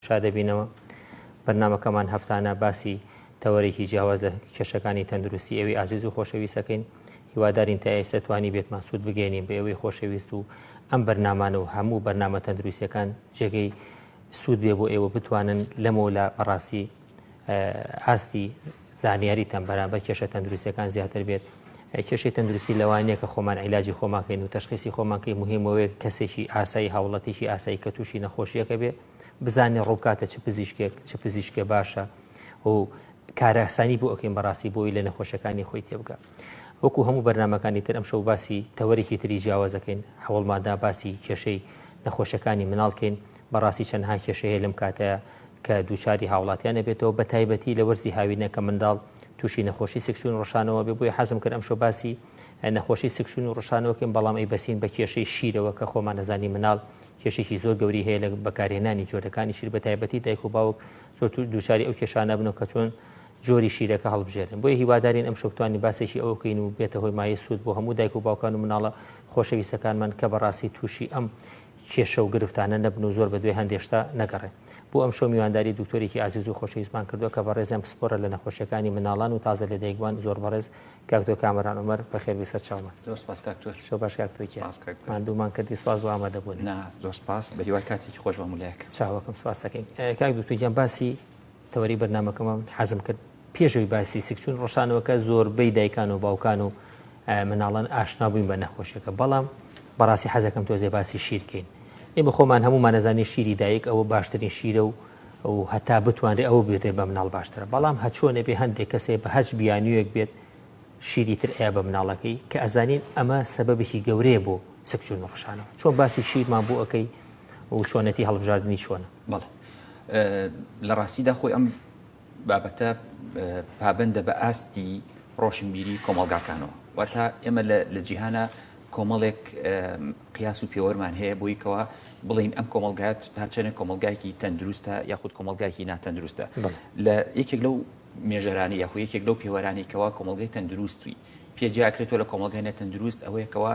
شادەبینەوە. بەرنامەکەمان هەفتانە باسی تەوەرێکی جیاواز لە کێشەکانی تەندروستی ئێوەی ئازیز و خۆشەویست ئەکەین. هیوادارین تا ئێستا توانیبێتمان سوود بگەیەنین بە ئێوەی خۆشەویست و ئەم بەرنامانە و هەموو بەرنامە تەندروستیەکان جێگەی سوود بێ بۆ ئێوە بتوانن لەمەولا بەڕاستی ئاستی زانیاریتان بەرامبەر کێشە تەندروستیەکان زیاتر بێت. کێشەی تەندروستی لەوە نییە کە خۆمان عیلاجی خۆمان کەین و تەشخیسی خۆمان کەین، مهم ئەوەیە کەسێکی ئاسایی هاوڵاتیکی ئاسایی کە تووشی نەخۆشیەکە بێ بزانێ ڕووبکاتە چ پزیشکێک، چ پزیشکێ باشە و کارئاسانی بۆ ئەکەین بەڕاستی بۆی لە نەخۆشیەکانی خۆی تێبگا. وەکو هەموو بەرنامەکانی تر ئەمشەو باسی تەوەرێکی تری جیاواز ئەکەین، هەوڵماندا باسی کێشەی نەخۆشیەکانی مناڵ کەین، بەڕاستی چەندها کێشە هەیە لەم کاتەیا کە دووچاری هاوڵاتیان ئەبێتەوە بەتایبەتی لە وەرزی هاوینە کە منداڵ تووشی نەخۆشی سکچوون ڕشانەوە بێ، بۆیە حەزم کرد ئەمشەو باسی نەخۆشی سکچوون و ڕشانەوە کەین، بەڵام ئەیبەسین بە کێشەی شیرەوە کە خۆمان ئەزانین مناڵ کێشێکی زۆر گەورەی هەیە لە بەکارهێنانی جۆرەکانی شیر بەتایبەتی دایک و باوک زۆر دووچاری ئەو کێشانە بنەوە کە چۆن جۆری شیرەکە هەڵبژێرن. بۆیە هیوادارین ئەمشەو بتوانین باسێکی ئەوە بکەین و بێتە هۆی مایەی سوود بۆ هەموو دایک و باوکان و مناڵە خۆشەویستەکانمان کە بەڕاستی تووشی ئەم کێشە و گرفتانە نەبن و زۆر بەدوای هەندێ شتا نەگەڕێن. بۆ ئەمشەو میوانداری دکتۆرێکی ئازیز و خۆشەویستمان کردووە کە بەڕێزیان پسپۆرە لە نەخۆشیەکانی مناڵان و تازە لەدایکبووان زۆر بەڕێز کاک تۆ کامەران عومەر بەخێربێی سەرچاومان. زۆر سپاس کاک تۆر. شەو باش کاک تۆ گیان. سپاس کاک تۆر. ماندوومان کردی سپاس بۆ ئامادەبوونت. نا زۆر سپاس بەهیوای کاتێکی خۆش بۆ هەموو لایەک. چاوەکەم سپاس دەکەین. کاک دکتۆر گیان باسی تەوەری بەرنامەکەمان حەزم کرد پێش ئەوی باسی سکچوون ڕشانەوەکە زۆربەی دایکان و باوکان و مناڵان ئاشنا بووین بە نەخۆشیەکە بەڵام بەڕاستی حەزەکەم تۆزێ باسی شیر کەین ئێمە خۆمان هەمومان ئەزانین شیری دایک ئەوە باشترین شیرە و و هەتا بتوانرێ ئەوە بدرێت بە مناڵ باشترە بەڵام هەچۆنێ بێ هەندێک کەسێ بە هەچ بیانوویەک بێت شیری تر ئەیا بە مناڵەکەی کە ئەزانین ئەمە سەبەبێکی گەورەیە بۆ سکچوون و ڕشانەوە چۆن باسی شیرمان بۆ ئەەکەی و چۆنەتی هەڵبژاردننی چۆنە؟ بەڵێ لە ڕاستیدا خۆی ئەم بابەتە پابەندە بە ئاستی ڕۆشنبیری کۆمەڵگاکانەوە واتە ئێمە لە جیهانە کۆمەڵێک قیاس و پێوەرمان هەیە بۆی کەوا بڵین ئەم کۆمەڵگایە تا چەندێک کۆمەڵگایەکی تەندروستە یاخود کۆمەڵگایەکی ناتەندروستە لە یەکێک لەو مێژەرانی یاخود یەکێک لەو پێوەرانی کەوا کۆمەڵگای تەندروستی پێ جیاکرێتەوە لە کۆمەڵگای نەتەندروست ئەوەیە کەوا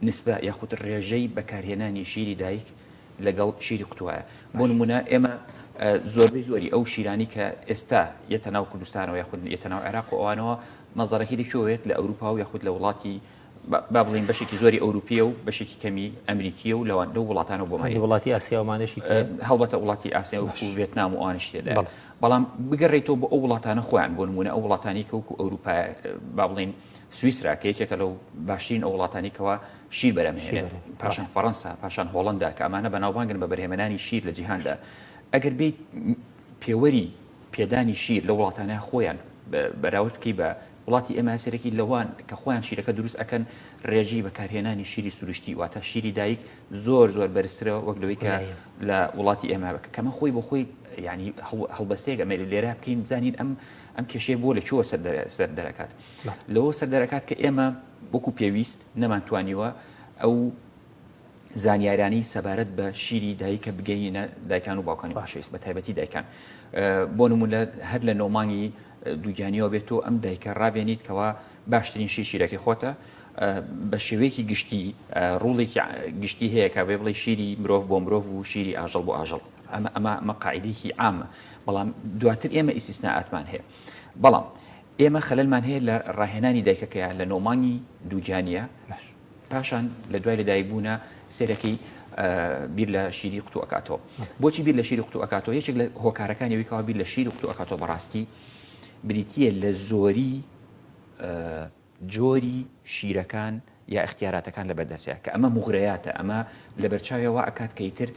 نسبە یاخود ڕێژەی بەکارهێنانی شیری دایک لەگەڵ شیری قوتوایە بۆ نمونە ئێمە زۆربەی زۆری ئەو شیرانی کە ئێستا یەتە ناو کوردستانەوە یاخود یەتە ناو عێراق و ئەوانەوە مەزدەرەکەی لە کوێوەیەت لە ئەوروپا و یاخود لە وڵاتی با بڵێین بەشێکی زۆری ئەوروپیە و بەشێکی کەمی ئەمریکیە و لەوان لەو وڵاتانەوە بۆمان هەندێک وڵاتی ئاسیا ومانەشی تێ هەڵبەتە وڵاتی ئاسیا و ڤێتنام و ئەوانەشی تێدایە بەڵام بگەڕێیتەوە بۆ ئەو وڵاتانە خۆیان بۆ نمونە ئەو وڵاتانی کە وەکو ئەوروپا با بڵێین سویسرا کە یەکێکە لەو باشترین ئەو وڵاتانی کەوا شیر بەرهەمهێنێت پاشان فەڕەنسا پاشان هۆڵندا کە ئەمانە بەناوبانگن بە بەرهێمەنانی شیر لە جیهاندا ئەگەر بیت پێوەری پێدانی شیر لە وڵاتانە خۆیان بەراورد بکەی بە وڵاتی ئێمە سەرەکی لەوان کە خۆیان شیرەکە دروست ئەکەن ڕێژەی بەکارهێنانی شیری سروشتی واتە شیری دایک زۆر زۆر بەرزترە وەک لەوەی کە لە وڵاتی ئێمە بکە کەمە خۆی بۆ خۆی ینی هەڵبەستەیەک ئەمە لێرە بکەین بزانین ئەم ئەم کێشەیە بۆ لە کوێوە سەر دەرەکات لەوە سەر دەرەکات کە ئێمە وەکو پێویست نەمانتوانیوە ئەو زانیارانەی سەبارەت بە شیری دایکە بگەینە دایکان و باوکانی خۆشەویست بە تایبەتی دایکان بۆ نمونە هەر لە نۆمانگی دووگیانیەوە بێت تۆ ئەم دایکە ڕابێنیت کەوا باشترین شیر شیرەکەی خۆتە بە شێوەیەکی گشتی ڕوڵێکی گشتی هەیە کە بێ بڵێ شیری مرۆڤ بۆ مرۆڤ و شیری ئاژەڵ بۆ ئاژەڵ ئەمە ئەمە ئەمە قاعدێکی عامە بەڵام دواتر ئێمە ئیسیسنااتمان هەیە بەڵام ئێمە خەلەلمان هەیە لە ڕاهێنانی دایکەکەیا لە نۆمانگی دووگیانیە پاشان لە دوای لەدایکبوونە سێرەکەی بیر لە شیری قوتو ئەکاتەوە بۆچی بیر لە شیری قوتو ئەکاتەوە یەکێک لە هۆکارەکانی ئەوەی کەوا بیر لە شیری قوتو ئەکاتەوە بەڕاستی بریتییە لە زۆری جۆری شیرەکان یا ئیختیاراتەکان لەبەردەستە کە ئەمە موغرەیاتە ئەمە لەبەرچاوێ وا ئەکات کە ئیتر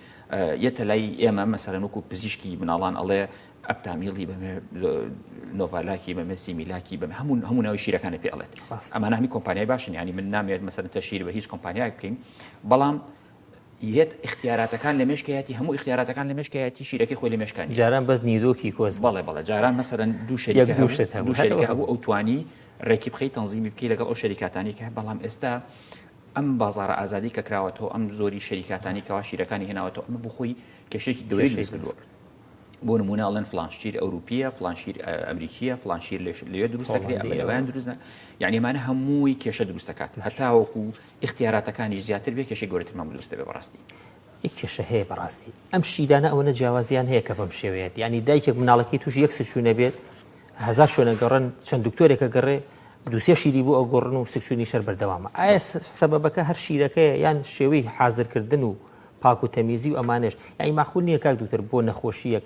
یەتە لای ئێمە مەسەلەن وەکو پزیشکی مناڵان ئەڵێ ئەپتامیڵی بەمێ نۆڤالاکی بەمێ سیمیلاکی بەمێ هەموو هەموو ناوی شیرەکانی پێ ئەڵێت ئەمانە هەمی کۆمپانیای باشن یانی من نامەوێت مەسەلەن تەشهیر بە هیچ کۆمپانیایەک بکەین بەڵام یەت ئیختیاراتەکان لە مێشکایەتی هەموو ئیختیاراتەکان لە مێشکایەتی شیرەکەی خۆی لە مێشکانی جاران بەس نیرۆکی کۆز بەڵێ بەڵێ جاران مەسەلەن دوو شەریکە دوو شت هەبوو شەریکە هەبوو ئەو توانی ڕێکی بخەی تەنزیمی بکەی لەگەڵ ئەو شەریکاتانی کە بەڵام ئێستا ئەم بازاڕە ئازادی کە کراوەتەوە ئەم زۆری شەریکاتانی کەوا شیرەکانی هێناوەتەوە ئەمە بۆ خۆی کێشێکی گەورەی دروست کردووە بۆ نمونە ئەڵێن فلان شیر ئەوروپیە فلان شیر ئەمریکیە فلان شیر لەوێ دروست دەکرێت ئەمە لەوەیان دروست یعنی ئەمانە هەمووی کێشە دروست دەکات هەتاوەکو ئیختیاراتەکانیش زیاتر بێ کێشەی گەورەترمان بۆ دروست دەبێ بەڕاستی. یەک کێشە هەیە بەڕاستی ئەم شیرانە ئەوەنە جیاوازیان هەیە کە بەم شێوەیەت یعنی دایکێک مناڵەکەی تووشی یەک سکچوونە بێت هەزار شوێنە گەڕن چەند دکتۆرێکە گەڕێ دوسێ شیری بۆ ئەگۆڕن و سکچوونی شەر بەردەوامە ئایا سەبەبەکە هەر شیرەکەیە یان شێوەی حازرکردن و پاک و تەمیزی و ئەمانەش یعنی ماخول نییە کاک دکتۆر بۆ نەخۆشیەک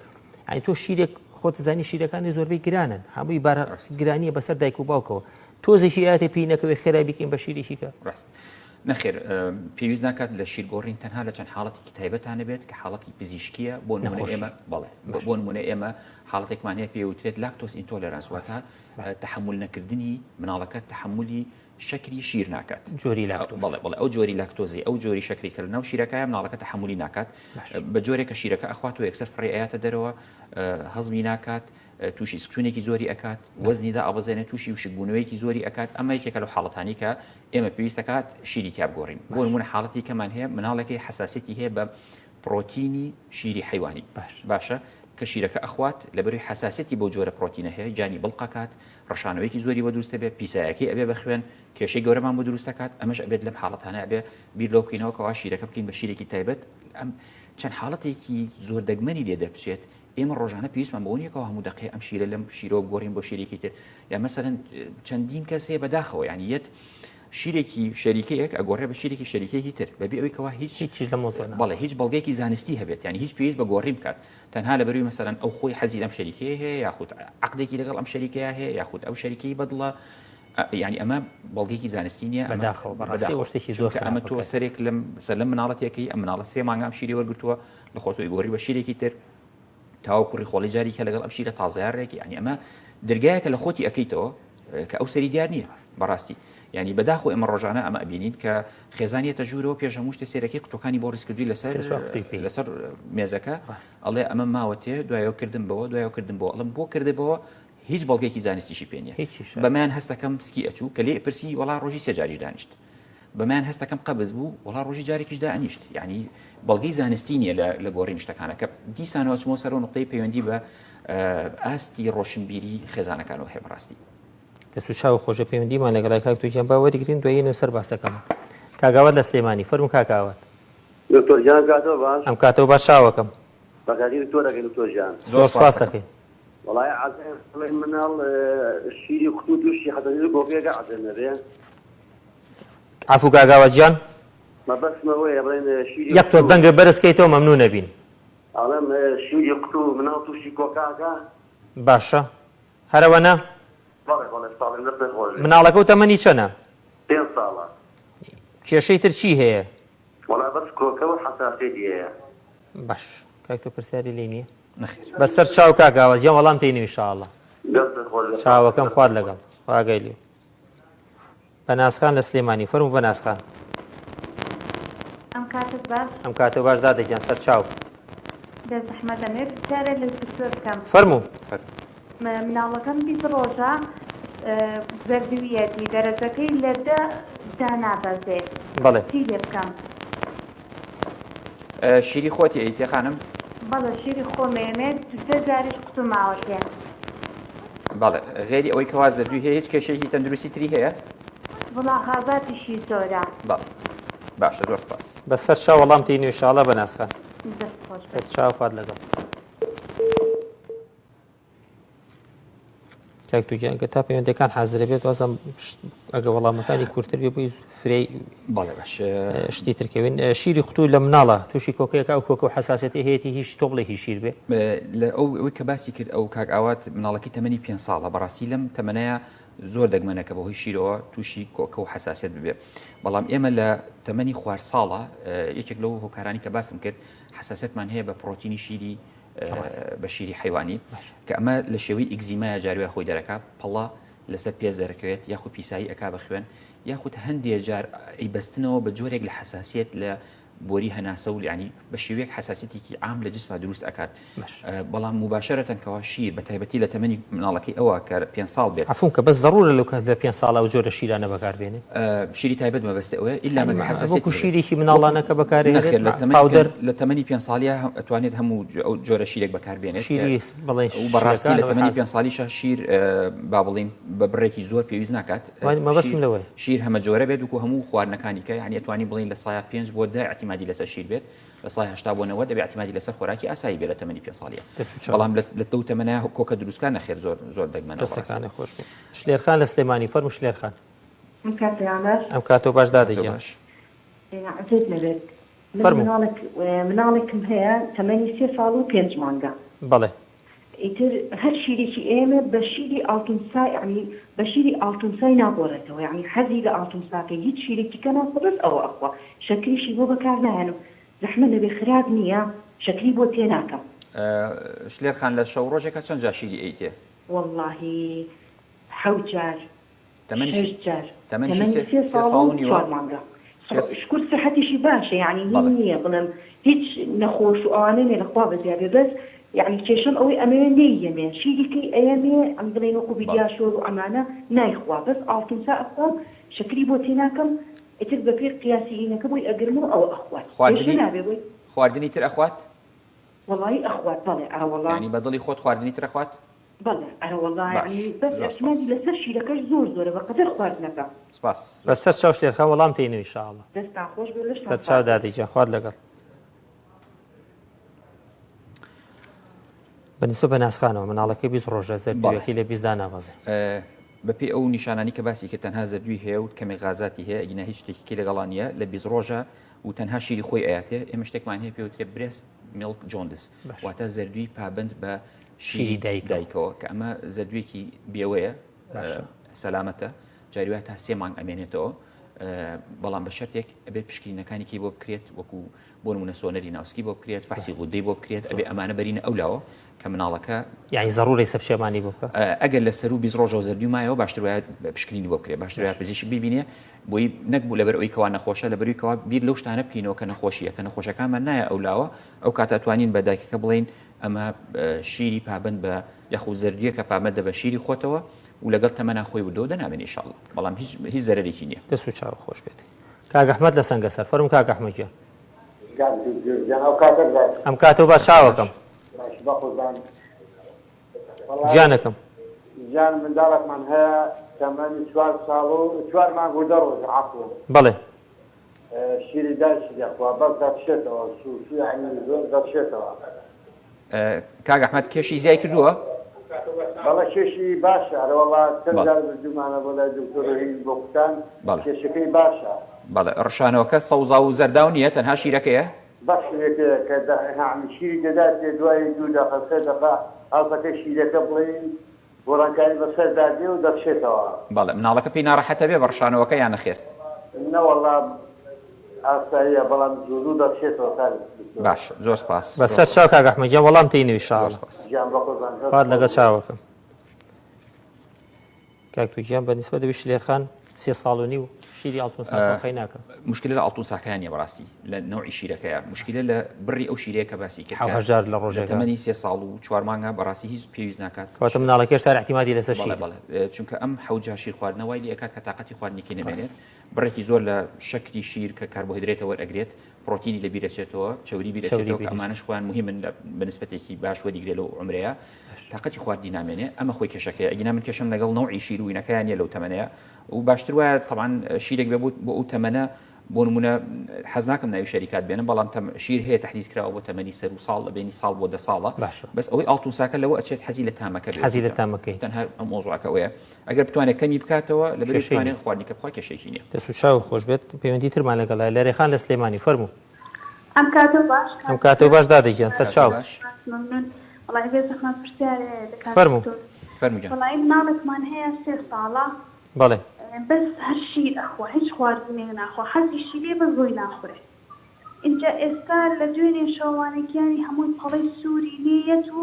یعنی تۆ شیرێک خۆت زانی شیرەکانی زۆربەی گرانن هەمووی بار گرانیە بەسەر دایک و باوکەوە تۆزێکی ئاەتێ پێی نەکەوێت خێرا بیکەین بە شیرێکی کە ڕاست نەخێر پێویست ناکات لە شیرگۆڕین تەنها لە چەند حاڵەتێکی تایبەتان نەبێت کە حاڵەتی پزیشکیە بۆ نمونە ئێمە بەڵێ بۆ نمونە ئێمە حاڵەتێکمان هەیە پێوترێت lactose intolerance واتە تەحمل نەکردنی مناڵەکە تەحملی شەکری شیر ناکات جۆری لاکتۆز بەڵێ بەڵێ ئەو جۆری لاکتۆزی ئەو جۆری شەکری کە لەناو شیرەکەیە مناڵەکە تەحملی ناکات بە جۆرێک کە شیرەکە ئەخوات و یەکسەر فڕێ ئەیاتە دەرەوە هەزمی ناکات تووشی سکچونێکی زۆری ئەکات وەزنی دائەبەزێنێت تووشی وشکبوونەوەیەکی زۆری ئەکات ئەمە یەکێکە لەو حاڵەتانی کە ئێمە پێویست دەکات شیری تیا بگۆڕین بۆ نمونە حاڵەتی کەمان هەیە مناڵێکی حساسیەتی هەیە بە پرۆتینی شیری حیوانی باش باشە کە شیرەکە ئەخوات لەبەروی حساسیەتی بۆ جۆرە پرۆتینە هەیە جانی بڵقەکات ڕشانەوەیەکی زۆری بۆ دروست دەبێت پیسایەکەی ئەبێ بە خوێن کێشەی گەورەمان بۆ دروست دەکات ئەمەش ئەبێت لەم حاڵەتانە ئەبێ بیر لەو بکەینەوە کەوا شیرەکە بکەین بە شیرێکی تایبەت ئەم چەند حاڵەتێکی زۆر دەگمەنی لێ دەربچێت ئێمە ڕۆژانە پێویستمان بەوە نییە کەوا هەموو دەقەیە ئەم شیرە لەم شیرەوە بگۆڕین بۆ شیرێکی تر یا مەسەلەن چەندین کەس هەیە بەداخەوە یعنی یەت شیرێکی شەریکەیەک ئەگۆڕێ بە شیرێکی شەریکەیەکی تر بەبێ ئەوەی کەوا هیچ هیچ لە مۆزۆ بەڵێ هیچ بەڵگەیەکی زانستی هەبێت یعنی هیچ پێویست بە گۆڕین بکات تەنها لە بەروی مەسەلەن ئەو خۆی حەزی لەم شەریکەیە هەیە یاخود عقدێکی لەگەڵ ئەم شەریکەیە هەیە یاخود ئەو شەریکەی بەدڵە یعنی ئەمە بەڵگەیەکی زانستی نییە بەداخەوە بەڕاستی شتێکی زۆر ئەمە تۆ سەرێک لەم سەر لەم مناڵەتێکی ئەم مناڵە سێ مانگام شیری وەرگتووە لە خۆتۆی گۆڕی بە شیرێکی تر تاوەکو ڕیخۆڵەی جاری کە لەگەڵ ئەم شیرە تازەیە ڕێکی ینی ئەمە دەرگایەکە لە خۆتی ئەەکەیتەوە کە ئەو سەری دیار نییە بەڕاستی ینی بەداخۆ ئێمە ڕۆژانە ئەمە ئەبینین کە خێزانیەتە ژوورەوە پێش هەموو شتێ سێرەکی قوتەکانی بۆ ڕیزکردوی لەسەر لەسەر مێزەکە ئەڵێ ئەمە ماوەتێ دوایەوە کردم بەوە دوایەوە کردم بۆ ئەڵم بۆ کردی بەوە هیچ بەڵگێکی زانستیشی پێ نیە بەمیان هەستەکەم سکی ئەچوو کە لێ پرسی وەڵا ڕۆژی سێجاریش دانیشت بەمەیان هەستەکەم قەبز بوو وەڵا ڕۆژی جارێکیش دائەنیشت یعنی بەڵگەی زانستی نییە لە گۆڕین شتەکانە کە دیسانەوە چمەوە سەر نقطەی پەیوەندی بە ئاستی ڕۆشنبیری خێزانەکانەوە هەیە بەڕاستی. دەست و چاو خۆشە پەیوەندیمان لەگەڵای کاک توجیان با وەریگرین دوایینەوە سەر باسەکەمان کاک ئاوات لە سلێمانی فەرموو کاک ئاوات. دکتۆر گیان کاتەوە باش. ئەم کاتەوە باش چاوەکەم. بەخێرهاتی دکتۆر ئەکەین دکتۆر گیان. زۆر سوپاست دەکەین. وەڵای عەزێم بڵێ مناڵ شیری قوتو توشی حەساسیەت و گۆپیەکە عەزێم نەبێ. عەفو کاک ئاوات گیان. مەبەستم ئەوەیە بڵێن شیری یەک تۆز قوتو. دەنگت بەرز کەیتەوە مەمنون ئەبین. ئەڵێم شیری قوتو مناڵ توشی کۆکە ئەکا. باشە هەرئەوەنە؟ بەڵێ بەڵێ ساڵیم دەستت خۆش بێ. مناڵەکەو تەمەنی چەنە؟ پێنج ساڵە. کێشەی تر چی هەیە؟ وەڵا بەس کۆکە و حەساسیەتی هەیە. باش کاک تۆ پرسیاری لێی نیە؟ نەخێر. بەسەر چاو کاک ئاواز گیان وەڵام تێینەوە ان شاء اللە. دەستت خۆش بێ چاوەکەم خوات لەگەڵ. خوا ئاگای لێ. بەناز خان لە سلێمانی فەرموو بەناز خان. ئەم کاتەت باش. ئەم کاتەو باش دادە گیان سەر چاو. بێ زەحمەت ئەمەوێ پرسیارێ لە دکتۆر بکەم. فەرموو. مناڵەکەم 20 ڕۆژە زەردویەتی دەرەجەکەی لە دە دانابەزێ بەڵێ. چی لێ بکەم؟ شیری خۆتی ئەیتێ خانم؟ بەڵێ شیری خۆم ئەیەمێ دوسێ جاریش قوتو ماوەتێ. بەڵێ غەیری ئەوەی کەوا زەردوی هەیە هیچ کێشەیەکی تەندروستی تری هەیە؟ وەڵا غازاتیشی زۆرە. بەڵێ باشە زۆر سپاس. بەسەر چاو وەڵام تێینەوە ئیشاڵا بەناز خان. دەست خۆش بێت. سەر چاو خوات لەگەڵ. کاک توجیان گە تا پەیوەندەکان حازرە بێت وازم ئەگە وەڵامەکانی کورتتر بێ بۆی فرەی بەڵێ باش شتی ترکەوین شیری قوتو لە مناڵە تووشی کۆکەیەکە ئەو کۆکە و حساسەتی هەیەی هیچ تۆ بڵێ هی شیر بێ لە ئەو ئەوەی کە باسی کرد ئەو کاک ئاوات مناڵەکەی تەمەنی پێ ساڵە بەڕاستی لەم تەمەنەیە زۆر دەگمەنە کە بەهۆی شیرەوە تووشی کۆکە و حساسیت ببێ بەڵام ئێمە لە تەمەنی خوار ساڵە یەکێک لەو هۆکارانی کە باسم کرد حساسیتمان هەیە بە پرۆتینی شیری بە شیری حیوانی کە ئەمە لە شێوەی ئیگزیمایە جاروای خۆی دەرەکا پەڵە لەسەر پێست دەرەکەوێت یاخود پیسایی ئەکا بە خوێن یاخود هەندێ جار ئەیبەستنەوە بە جۆرێک لە حەساسیەت لە بۆری هەناسە و یانی بە شێوەیەک حەساسیەتێکی عام لە جسما دروست ئەکات بەڵام مباشرەتەن کەوا شیر بە تایبەتی لە تەمەنی مناڵەکەی ئەوە کە پێ ساڵ بێت عفوم کە بەس ضرورە لەو کات لە پێ ساڵ ئەو جۆرە شیرانە بەکاربێنێ شیری تایبەت مەبەستە ئەوەیە ئیلا مەگەر حەساسیەتی وەکو شیرێکی مناڵانە کە بەکارێ نەخێر لە تەمەنی پاودەر لە تەمەنی پێ ساڵیە ئەتوانێت هەموو ئەو جۆرە شیرێک بەکاربێنێت شیری بڵێن و بەڕاستی لە شیرەکان تەمەنی پێ ساڵیشە شیر با بڵین بە بڕێکی زۆر پێویست ناکات مەبەستم لەوەیە شیر هەمە جۆرە بێت وەکو هەموو خواردنەکانی کە یعنی ئەتوانی بڵین لە سایە پێنج بۆ دە. اعتیمادی لەسەر شیر بێت لە سای 80 بۆ 90 دەبێ اعتیمادی لەسەر خۆراکی ئاسایی بێت لە تەمەنی پێ ساڵیە دەست و چاو بەڵام لە لە لەو تەمەنە کۆکە دروستکا نەخێر زۆر زۆر دەگمەنە بەڕاستی. دەستەکانت خۆش بێت. شلێرخان لە سلێمانی فەرموو شلێرخان. ئەم کاتەیان باش. ئەم کاتەو باش دادە کاتەو گیان. باش. عەزێت نەبێت من فەرموو. مناڵێک مناڵێکم هەیە تەمەنی سێ ساڵ و پێنج مانگە. بەڵێ. ئیتر هەر شیرێکی ئێمە بە شیری ئاڵتون سا یەعنی بە شیری ئاڵتون سای ناگۆڕێتەوە یەعنی حەزی لە ئاڵتون ساکەی هیچ شیرێکی کە ناخوا بەس ئەوە ئەخوا شەکریشی بۆ بەکار ناهێنم زەحمە نەبێ خراپ نییە شەکری بۆ تێ ناکەم. شلێر خان لە شەو ڕۆژێکا چەند جار شیری ئەیتێ؟ وەڵاهی حەوت جار تەمەنیشی شەش جار تەمەنیشی تەمەنی سێ سێ سێ ساڵ ساڵ و و نیوە؟ چوار مانگە سێ شکور سیحەتیشی باشە یەعنی هی بەڵێ. نییە بڵێم هیچ نەخۆش و ئەوانە نیە لە خوا بەزیا بێ بەس یەعنی کێشەم ئەوەی ئەمەوێ نەییەمێ شیری کەی ئەیەمێ ئەم بڵێین وەکو بەڵێ. بیدیاشۆر و ئەمانە نایخوا بەس ئاڵتونسا ئەخوا و شەکری بۆ تێناکەم ئیتر بەپێی قیاسی هینەکە بۆی ئەگرم و ئەوە ئەخوات کێشە خواردنی نابێ بۆی؟ خواردنی تر ئەخوات؟ وەڵایی ئەخوات بەڵێ ئەرەوەڵا. یانی بە دڵی خۆت خواردنی تر ئەخوات؟ بەڵێ ئەرەوەڵا باش یەعنی بەس زۆر ئیعتیمادی سپاس. لەسەر شیرەکەش زۆر زۆرە بەقەدەر خواردنەکە. سپاس زۆر بەسەر سپاس. چاو شلێرخان وەڵام تێینەوە ان شاء اللە. دەستتان خۆش بێ لەشتان سەر چاو ساغ بێ. دادە گیان خوات لەگەڵ. بە نیسبەت بە ناسخانەوە مناڵەکەی 20 ڕۆژە بەڵێ. زەردوویەکەی لە 20 دانابەزێ. بەپێی ئەو نیشانانەی کە باسی کرد تەنها زەردووی هەیە و کەمێک غازاتی هەیە ئەگینا هیچ شتێکی کەی لەگەڵا نییە لە 20 ڕۆژە و تەنها شیری خۆی ئەیاتێ ئێمە شتێکمان هەیە پێوترێ breast milk jaundice باش. واتە زەردووی پابەند بە شیری شیری دایکەوە. دایکەوە کە ئەمە زەردوویەکی بێوەیە باشە. سەلامەتە جاری وایە تا سێ مانگ ئەمێنێتەوە بەڵام بە شەرتێک ئەبێت پشکنینەکانی کەی بۆ بکرێت وەکو بۆ نمونە سۆنەری ناوسکی بۆ بکرێت فەحسی غودەی بۆ بکرێت ئەبێ ئەمانە بەرینە ئەو لاوە کە مناڵەکە یانی زەڕوورەی سەپشێمانی بۆ بکە. ئەگەر لە سەروو 20 ڕۆژەوە زەردووی مایەوە باشتر وایە پشکنینی بۆ بکرێت باشتر وایە پزیشک بیبینێ بۆی نەک بوو لەبەر ئەوی کەوا نەخۆشە لەبەروی کەوا بیر لەو شتانە بکەینەوە کە نەخۆشیە کە نەخۆشەکانمان نایە ئەو لاوە ئەو کاتە توانین بە دایکەکە بڵێین ئەمە شیری پابەند بە یاخود زەردویەکە پابەندە بە شیری خۆتەوە و لەگەڵ تەمەنا خۆی وردەوە دەنامێنێ ان شاء اللە بەڵام هیچ هیچ زەرەرێکی نییە. دەست و چاو خۆش بێت کاک ئەحمەد لە سەنگەسەر فەرموو کاک ئەحمەد گیان. کاک دکتۆر گیان ئەو کاتەت باش. ئەم کاتەو باش چاوەکەم. باش بەقوربان وەڵا گیانەکەم. گیان منداڵێکمان هەیە تەمەنی چوار ساڵ و چوار مانگ و دە ڕۆژە عەفوەن. بەڵێ. شیری دایکی دەخوا بەس دەڕشێتەوە سوو سوو یەعنی زۆر دەڕشێتەوە. کاک ئەحمەد کێشی زیای کردووە؟ بەڵێ کێشی باشە ئەرەوەڵا چەند بەڵێ. جار بردوومانە بۆ لای دکتۆر و هین بۆ کوتان بەڵێ. کێشەکەی باشە. بەڵێ ڕشانەوەکە سەوزاو و زەرداو نییە تەنها شیرەکەیە؟ بەس شیرەکەیە کە دە یەعنی شیری دەداتێ دوای دوو دەقە سێ دەقە هەڵدەکەی شیرەکە بڵێی گۆڕانکاری بەسەردا دێ و دەڕشێتەوە. بەڵێ مناڵەکە پێی ناڕەحەتە بێ بە ڕشانەوەکە یان نەخێر؟ نەوەڵا ئاساییە بەڵام زوو زوو دەڕشێتەوە کاک دکتۆر. باشە زۆر سپاس بە زۆر سەر چاو سپاس. کاک ئەحمەد گیان وەڵام تێینەوە زۆر ان شاء اللە. سپاس. گیان بەقوربان دەست خوات خۆش لەگەڵ بێ. چاوەکەم. کاک توجیان بە نیسبەت ئەوی شلێر خان سێ ساڵ و نیو شیری ئاڵتون ساکە قەی ناکە. موشکیلە لە ئاڵتون ساکەیا نیە بەڕاستی لە نەوعی شیرەکەیە موشکیلە لە بڕی ئەو شیرەیە کە باسی کرد کە حەو هەژار لە لە ڕۆژێکا. تەمەنی سێ ساڵ و چوار مانگە بەڕاستی هیچ پێویست ناکات کەواتە مناڵەکە هێشتا هەر ئیعتیمادی لەسەر بەڵێ شیرە. بەڵێ چونکە ئەم حەوت جار شیر خواردنە وای لێ ئەکات کە تاقەتی خواردنیکی نەمێنێت ڕاستە. بڕێکی زۆر لە شەکری شیر کە کاربۆهیدرێتە وەرئەگرێت پڕۆتینی لە بیر ئەچێتەوە چەوری بیر چەوری ئەچێتەوە کە بیر ئەچێت. ئەمانەش خۆیان موهیمن لە بە نسبەتێکی باش وەریگرێ لەو عومرەیە باش. تاقەتی خواردنی نامێنێ ئەمە خۆی کێشەکەیە ئەگینا من کێشەم لەگەڵ نەوعی شیر و وینەکەیا نیە لەو تەمەنەیا و باشتر وایە تەبعەن شیرێک بێ بۆ ئەو تەمەنە بۆ نمونە حەز ناکەم ناوی شەریکات بێنم بەڵام تەم شیر هەیە تەحدید کراوە بۆ تەمەنی سەر و ساڵ لە بینی ساڵ بۆ دە ساڵە باشە بەس ئەوەی ئاڵتونساکە لەوە ئەچێت حەزی لە تامەکە بێ حەزی لە تامەکەی تەنها ئەم مۆزوعەکە ئەوەیە ئەگەر بتوانێت کەمی بکاتەوە لە بەری کێشەی نیە. بتوانێت خواردنی کە بخوا کێشەیەکی نییە. دەست و چاوت خۆش بێت پەیوەندی ترمان لەگەڵە لەرێخان لە سلێمانی فەرموو. ئەم کاتەو باش ئەم کاک کاتەو دکتۆر. باش دادە گیان کاتەو سەرچاو. باش. سپاس مەمنون. وەڵایی بێ زەحمەت پرسیارێ لە کاک فەرموو. دکتۆر. فەرموو گیان. وەڵایی مناڵێکمان هەیە سێ ساڵە بەڵێ. بەس هەر شیر ئەخوا هیچ خواردنێک ناخوا حەزیشی لێ بەس بۆی ناخورێ ئینجا ئێستا لە دوێنێ شەوانە گیانی هەمووی پەڵەی سووری لێ یەت و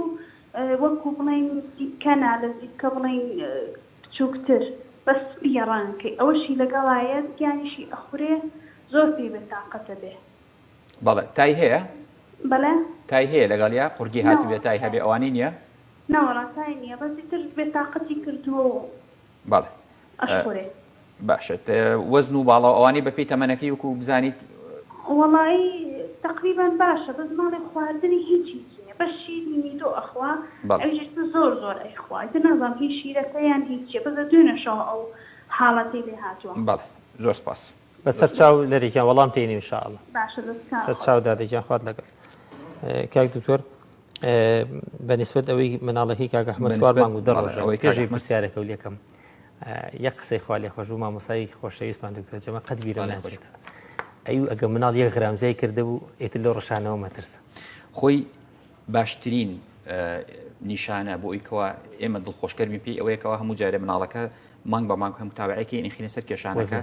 وەکو بڵێین زیپکە نا لە زیپکە بڵێین بچووکتر بەس سپیە ڕەنگەکەی ئەوەشی لەگەڵا یەت گیانیشی ئەخورێ زۆر پێی بێتاقەتە بێ. بەڵێ تای هەیە؟ بەڵێ؟ تای هەیە لەگەڵیا قوڕگی هاتبێ نەوەڵا تای تای هەبێ ئەوانەی نیە؟ نەوەڵا تای نیە بەس ئیتر بێتاقەتی کردووە و. بەڵێ ئەشخورێ. باشە وەزن و باڵا و ئەوانەی بەپێی تەمەنەکەی وەکو بزانیت. وەڵایی تەقریبەن باشە بەس ماڵێ خواردنی هیچ هیچ نیە بەس شیری نیدۆ ئەخوا بەڵێ. ئەویش ئیتر زۆر زۆر ئەیخوا ئیتر نازانم هی شیرەکە یان هی چیە بەس لە دوێنێ شەوە ئەو حاڵەتەی لێ هاتوە. بەڵێ زۆر سپاس. بەسەر چاو لەرێکیان وەڵام تێنی ان شاء الله. باشە دەستتان سەر چاو دادە گیان خوات لەگەڵ. کاک دکتۆر بە نیسبەت ئەوەی مناڵەکەی کاک ئەحمەد چوار مانگ و دە ڕۆژە ئەوەی پێشی پرسیارەکە و لێکەم یەک قسەی خوا لێ خۆش بوو مامۆسای خۆشەویستمان دکتۆر جەمە قەت بیرم ناچێت ئەیو ئەگە مناڵ یەک غرام زیای کردبوو ئیتر لەو ڕشانەوە مەترسە. خۆی باشترین نیشانە بۆ ئەوی کەوا ئێمە دڵخۆشکەر بین پێی ئەوەیە کەوا هەموو جارێ مناڵەکە مانگ بە مانگ هەم تابعێکی ئینخینە سەر کێشانەکە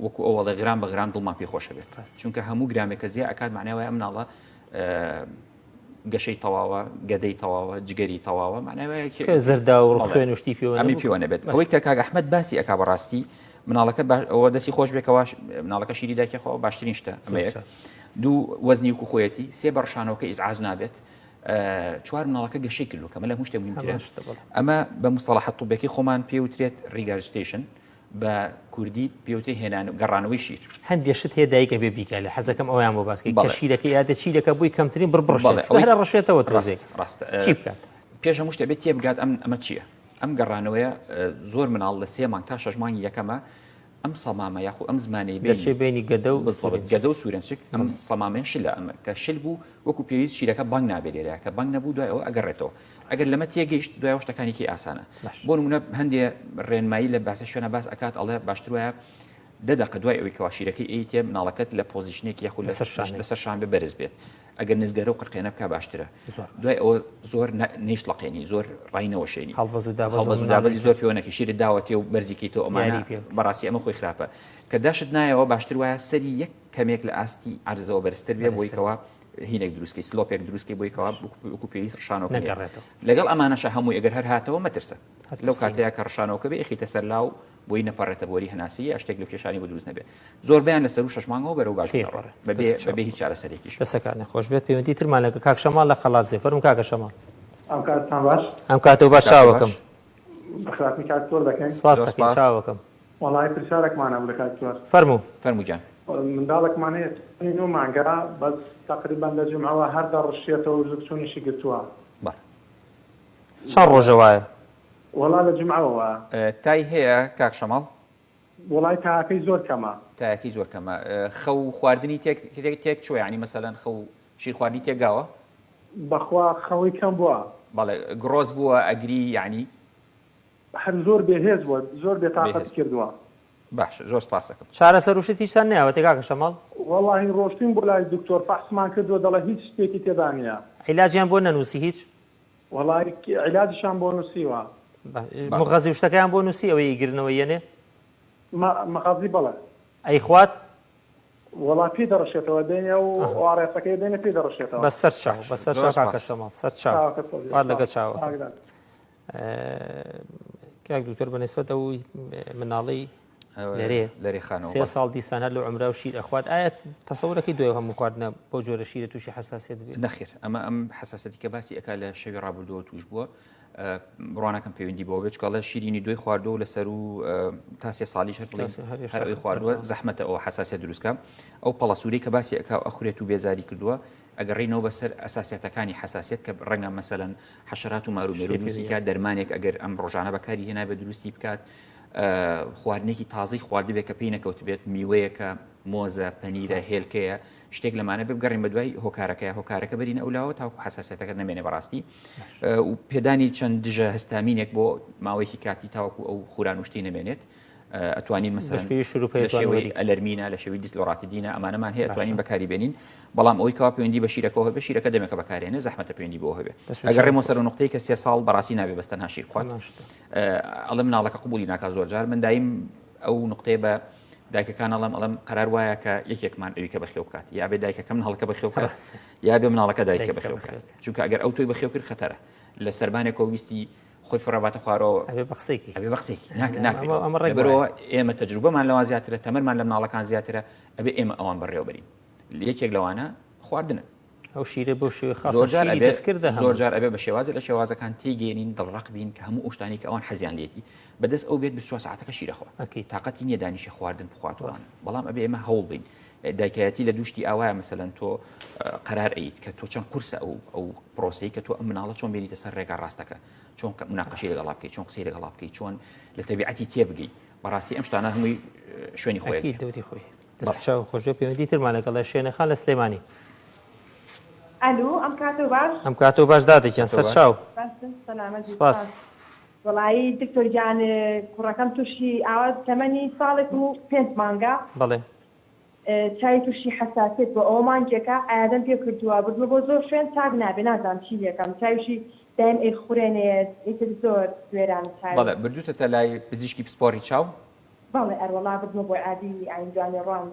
وەکو ئەوەڵێ غرام بە غرام دڵمان پێ خۆشە بێت چونکە هەموو گرامێک کە زیا ئەکات معنای وایە مناڵە گەشەی تەواوە گەدەی تەواوە جگەری تەواوە معنای وایە کە زەردا و خوێن و شتی پێوە ئەمی پێوە نەبێت ئەوەی کە کاک ئەحمەد باسی ئەکا بەڕاستی مناڵەکە ئەوە دەستی خۆش بێکەوە مناڵەکە شیری دایکی خۆ باشترین شتە ئەمە یەک دوو وەزنی وکو خۆیەتی سێ بە ڕشانەوەکە ئیزعاج نابێت چوار مناڵەکە گەشەی کردو کەمە لە هەموو شتێک مهمترە ئەمە بە مستەڵەحە طبیەکەی خۆمان پێوترێت regurgitation بە کوردی پێوتێ هێنان گەڕانەوەی شیر. هەندێ شت هەیە دایک ئەبێ بیکا لە حەزەکەم ئەویان بۆ باس کەی کە شیرەکەی ئادە چی دەکا بۆی کەمترین بڕ بڕشێت چونکە هەر ئەڕشێتەوە تۆزێک ڕاستە چی بکات؟ پێش هەموو شتێ ئەبێ تێبگات ئەم ئەمە چییە ئەم گەڕانەوەیە زۆر مناڵ لە سێ مانگ تا شەش مانگی یەکەمە ئەم سەمامە یاخو ئەم زمانەی دەچێ بینی گەدە و گەدە و سوورەنچک ئەم سەمامەیە شلە ئەمە کە شل بوو وەکو پێویست شیرەکە بانگ نابێت لێرە کە بانگ نەبوو دوای ئەوە ئەگەڕێتەوە ئەگەر لەمە تێگەیشت دوای شتەکانی کی ئاسانە بۆ نمونە هەندێ ڕێنمایی لە باسە شوێنە باس ئەکات ئەڵێ باشتر وایە دە دەقە دوای ئەوەی کەوا شیرەکەی ئەیتێ مناڵەکەت لە position ێک یاخود لەسەر شان بێ بەرز بێت ئەگەر نزگەرە و قرقێنە بکە باشترە دوای ئەوە زۆر نەیشڵەقێنی زۆر ڕای نەوەشێنی هەڵبەز و دابەزی زۆر پێوە نەکەی شیرت داوەتێ و بەرزی کەیتەوە ئەمانە بەڕاستی ئەمە خۆی خراپە کە داشت نایەوە باشتر وایە سەری یەک کەمێک لە ئاستی عەرزەوە بەرزتر بێ بۆی کەوا هینێک دروستکەی slope ێک دروستکەی بۆی کەوا وەکو پێویست ڕشانەوە نەگەڕێتەوە لەگەڵ ئەمانەشە هەمووی ئەگەر هەر هاتەوە مەترسە لەو کاتەیە کە ڕشانەوەکە بێ ئەخیتە سەر لاو بۆی نەپەڕێتە بۆری هەناسی یا شتێک لەو کێشانی بۆ دروست نەبێ زۆربەیان لە سەروو شەش مانگەوە بەرەو باش تێپەڕێ بەبێ بەبێ هیچ چارەسەرێکیش. دەسەکانت خۆش بێت پەیوەندی ترمان لەگەڵ کاک شەماڵ لە قەڵادزێ فەرموو کاکە شەماڵ. ئەم کاتتان باش. ئەم کاتەو باش چاوەکەم. بەخێرهاتنی کاک تۆر دەکەین. سپاست دەکەین چاوەکەم. وەڵایی پرسیارەکمان هەبوو لە کاک تۆر. فەرموو. فەرموو گیان. منداڵێکمان هەیە تەمەنی نۆ مانگە بەس تەقریبەن لە جومعەوە هەر دەڕشێتەوە و زگچوونیشی گرتووە. بەڵێ. چەند ڕۆژە وایە؟ وەڵا لە جومعەوە وایە. تای هەیە کاک شەماڵ؟ وەڵای تاکەی زۆر کەمە. تایەکەی زۆر کەمە خەو خواردنی تێک تێک چوە یانی مەسەلەن خەو شیر خواردنی تێک گاوە؟ بەخوا خەوی کەم بوە. بەڵێ گڕۆز بووە ئەگری یانی؟ هەر زۆر بێ هێز بوە زۆر بێ تاقەتی کردوە. باشە زۆر سپاست دەکەم. چارەسەر و شت هیچتان نەیاوەتێ کاکە شەماڵ؟ وەڵاهی ڕۆشتین بۆ لای دکتۆر فەحسمان کردوە دەڵێ هیچ شتێکی تێدا نیە. عیلاجیان بۆ نەنوسی هیچ؟ وەڵای عیلاجیشان بۆ نوسیوە. مغەزی و شتەکەیان بۆ نوسی ئەوەی ئیگرنەوە یەنێ؟ مغەزی بەڵێ. ئەیخوات؟ وەڵا پێی دەڕشێتەوە دێنێ و ئۆڕێسەکەی دێنێ پێی دەڕشێتەوە. بە سەر چاو بە سەر چاو کاکە شەماڵ سەر چاو وات لەگە چاوە. کاک دکتۆر بە نسبەت ئەو مناڵی لەرێ لەرێ خانەوە سێ ساڵ دیسان هەر لە عمرا و شیر ئەخوات ئایا تەسەورەکەی دوای هەموو خواردنە بۆ جۆرە شیرە تووشی حساسیت بێت نەخێر ئەمە ئەم حساسەتی کە باسی ئەک لە شەوی ڕابردووە توش بووە بڕوانەکەم پەیوەندی بەوە بێت چکەڵە شیرینی دوی خواردووە لەسەر و تا سێ ساڵیش هەر بڵێ هەر ئەوی خواردووە زەحمەتە ئەوە حساسیت دروستکە ئەو پەڵەسووری کە باسی ئەک ئەخورێت و بێزاری کردووە ئەگەڕێینەوە بەسەر ئەساسیاتەکانی حەساسیەت کە ڕەنگە مەسەلەن حەشەرات و مارو مێرو دروستی کات دەرمانێک ئەگەر ئەم ڕۆژانە بەکاری هێنابێت دروستی بکات خواردنێکی تازەی خواردبێت کە پێی نەکەوتبێت میوەیەکە مۆزە پەنیرە هێلکەیە شتێک لەمانە بگەڕین بە دوای هۆکارەکەی هۆکارەکە بەرینە ئەو لاوە تاوکو حساسیەتەکە نەمێنێ بەڕاستی و پێدانی چەند دژە هەستامینێک بۆ ماوەیەکی کاتی تاوەکو ئەو خورانوشتی نەمێنێت ئەتوانین مەسەلەن لە شێوەی ئەلەرمینە لە شێوەی دیسلۆراتیدینە ئەمانەمان هەیە ئەتوانین بەکاری بێنین بەڵام ئەوەی کەوا پەیوەندی بە شیرەکەەوە هەبێ شیرەکە دەمێکە بەکارێنێ زەحمەتە پەیوەندی بۆ هەبێ ئەگەڕێمەوە سەر نقطەی کە سێ ساڵ بەڕاستی نابێ بەس تەنها شیر بخوات ئەڵێ مناڵەکە قبولی ناکا زۆر جار من دایم ئەو نقطەیە بە دایکەکان ئەڵێم ئەڵێم قرار وایە کە یەکێکمان ئەوی کە بەخێو بکات یا بێ دایکەکەم مناڵەکە بەخێو بکات یا بێ مناڵەکە دایکە بەخێو بکات چونکە ئەگەر ئەو تۆی بەخێو کرد خەتەرە لە سەربانێکەوە ویستی خۆی فڕباتە خوارەوە ئەبێ بە قسەیەکی ئەبێ بە قسەیەکی ناکرێت ئەمە ڕێک ئێمە تەجروبەمان لەوان زیاترە تەمەنمان لە مناڵەکان زیاترە ئەبێ ئێمە ئەوان بەڕێوە بەرین یەکێک لەوانە خواردنە ئەو شیرە بۆ شێوەی خاص زۆر جار ئەبێ دەستکردە زۆر جار ئەبێ بە شێوازێک لە شێوازەکان تێگەێنین دڵڕەق بین کە هەموو ئەو شتانەی کە ئەوان حەزیان لێتی بەدەست ئەو بێت 24 ساعتەکە شیرە خوا تاقەتی نییە دانیشە خواردن بخواتەوە بەڵام ئەبێ ئێمە هەوڵ بین دایکایەتی لە دووشتی ئاوایە مەسەلەن تۆ قەرار ئەیت کە تۆ چەند قورسە ئەو ئەو پرۆسەی کە تۆ ئەم مناڵە چۆن بێنیتە سەر ڕێگا ڕاستەکە چۆن مناقەشەی لەگەڵا بکەیت چۆن قسەی لەگەڵا بکەیت چۆن لە تەبیعەتی تێبگەی بەڕاستی ئەم شتانە هەمووی شوێنی خۆی دەوری خۆی. دەست چاو خۆش بێ. پەیوەندی ترمان لەگەڵ شێنە خان لە سلێمانی. ئەلو ئەم کاتەو باش. ئەم کاتەو باش دادە گیان سەر چاو. باشن سەلامەت بی سپاس. سپاس. وەڵایی دکتۆر گیان کوڕەکەم توشی ئاوا تەمەنی ساڵێک و پێنج مانگە. بەڵێ. چاوی توشی حەساسیەت بوە ئەوە مانگێکە عیادەم پێ کردوە بردمە بۆ زۆر شوێن چاک نابێ نازانم چی لێکەم چاویشی دایم ئەیخورێنێت ئیتر زۆر وێرانە چاوی. بەڵێ بردوتەتە لای پزیشکی پسپۆڕی چاو؟ بەڵێ ئەروەڵا بردمە بۆ عادی ئاین جوانێ ڕوان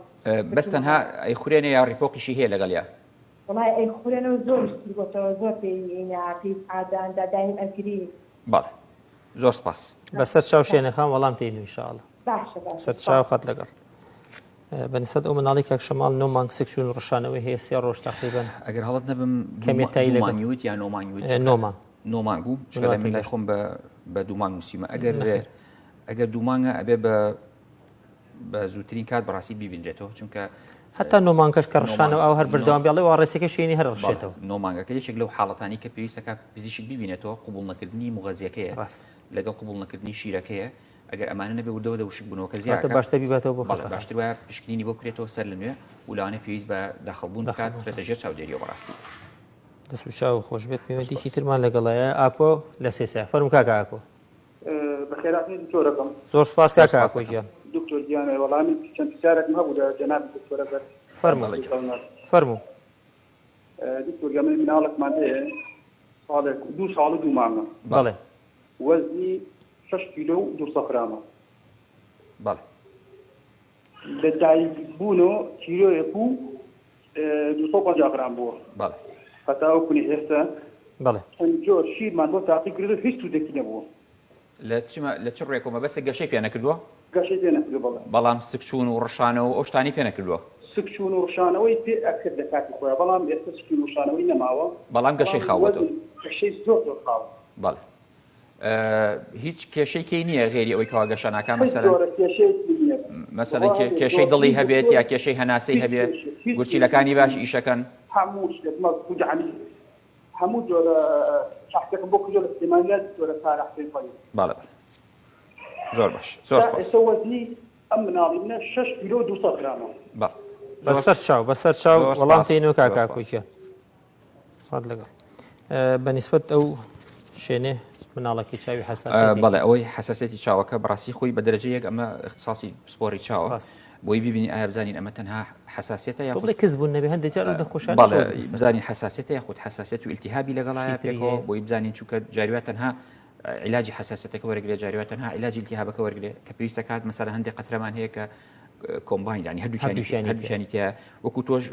بەس تەنها ئەیخورێنێ یا ڕیپۆقیشی هەیە لەگەڵیا؟ وەڵای ئەیخورێنەوە زۆریش سور بۆتەوە زۆر پێی ئینا پێی عادان دا دایم ئەگری. بەڵێ زۆر سپاس. بەسەر چاو شێنە خان وەڵام تێین ان شاء اللە. باشە باشە سەر چاو خەت لەگەڵ. بە نسبەت ئەو مناڵی کاک شەماڵ نۆ مانگ سکچوون و ڕشانەوەی هەیە سێ ڕۆژ تقریبا ئەگەر هەڵەت نەبم کەمێ تای لەگەڵ مانگی وت یا نۆ مانگی وت نۆ مانگ نۆ مانگ بوو چونکە لە من لای خۆم بە بە دوو مانگ نووسیمە ئەگەر ئەگەر دوو مانگە ئەبێ بە بە زووترین کات بەڕاستی بیبینرێتەوە چونکە هەتا نۆ مانگەش کە ڕشانەوە ئەو هەر بەردەوام بێڵێ وا ڕێسەکە شوێنی هەر ڕشێتەوە نۆ مانگەکە یەکێک لەو حاڵەتانی کە پێویستەکە پزیشک بیبینێتەوە قوبڵ نەکردنی موغەزیەکەیە ڕاست لەگەڵ قوبڵ نەکردنی شیرەکەیە ئەگەر ئەمانە نەبێ وردە وردە وشک بوونەوەکە زیاد کاتە باشتر بیباتەوە بۆ بەڵێ خەستەخانە. باشتر وایە پشکنینی بۆ بکرێتەوە سەر لە نوێ و لەوانەیە پێویست بە داخڵ بوون بکات داخڵ بوون بخرێتە ژێر چاودێریەوە بەڕاستی. دەست و چاو خۆش بێت. پەیوەندیکی سپاس. ترمان لەگەڵایە ئاکۆ لە سێسە. فەرموو کاکە ئاکۆ. بەخێرهاتنی دکتۆرەکەم. زۆر سپاس زۆر کاکە سپاس ئاکۆ دەکەم. گیان. دکتۆر گیان وەڵا من چەند پرسیارێکم هەبوو لە جەنابی دکتۆرە بەس فەرموو بەڵێ گیان. فەرموو. دکتۆر گیان من مناڵێکمان هەیە ساڵێک دوو ساڵ و دوو مانگە. بەڵێ. بەڵێ. وەزنی شەش کیلۆ و 200 غرامە. بەڵێ. لە دایک بوونەوە کیلۆیەک و 250 غرام بووە. بەڵێ. هەتاوەکونی ئێستا بەڵێ. چەند جۆر شیرمان بۆ تاقی کردو هیچ سوودێکی نەبووە. لە چ لە چ ڕووێکەوە مەبەستت گەشەی پێ نەکردووە؟ گەشەی پێ نەکردووە بەڵێ. بەڵام سکچوون و ڕشانەوە و ئەو شتانەی پێ نەکردووە؟ سکچوون و ڕشانەوەی پێ ئەکرد لە کاتی خۆیا بەڵام ئێستا سکچوون و ڕشانەوەی نەماوە. بەڵام گەشەی بەڵام خاو بۆتەوە. وەزن گەشەی زۆر زۆر خاوە. بەڵێ. هیچ کێشەی نییە غێری ئەوەی کەوا گەشە ناکا هیچ مەسەلەن جۆرە کێشەیەکی نییە. مەسەلەن بڕوا هەبێ کێشەی دڵی زۆرترین هەبێت دکتۆر یا کێشەی هەناسەی هیچ هەبێ کێشە هیچ گورچیلەکانی کێشەیەکی باش نییە. ئیشەکەن؟ هەموو شتێک مەزبووت یەعنی هەموو جۆرە فەحسێکم بۆ کردووە لە سلێمانی لای دکتۆرە سارە حسێن تەیب. بەڵێ بەڵێ زۆر باش زۆر تا سپاس. ئێستا وەزنی ئەم مناڵی منە شەش کیلۆ و 200 غرامە. بەڵێ زۆر بەسەر چاو بەسەر چاو زۆر وەڵام سپاس تێینەوە کاک زۆر ئاکۆ سپاس. گیان. خوات لەگەڵ. بە نیسبەت ئەو شێنێ مناڵەکەی چاوی حەساسیەتی. بەڵێ ئەوەی حەساسیەتی چاوەکە بەڕاستی خۆی بە دەرەجە یەک ئەمە اختصاصی پسپۆری چاوە ڕاست. بۆی ببینین ئایا بزانین ئەمە تەنها حەساسیەتە تۆ یاخود بڵێ کز بوون نەبێ هەندێک جار ئەو نەخۆشانەش بەڵێ زۆر دروستە. بزانین حەساسیەتە یاخود حەساسیەت و ئیلتیهابی لەگەڵایە شتی تری پێکەوە هەیە. بۆی بزانین چونکە جاری وا تەنها عیلاجی حەساسیەتەکە وەرەگرێ جاری وا تەنها عیلاجی ئیلتیهابەکە وەرگرێ کە پێویستە کات مەسەلەن هەندێک قەترەمان هەیە کە combine یانی هەردووکیانی هەردووکیانی تیا. هەردووکیانی تیا وەکو تۆش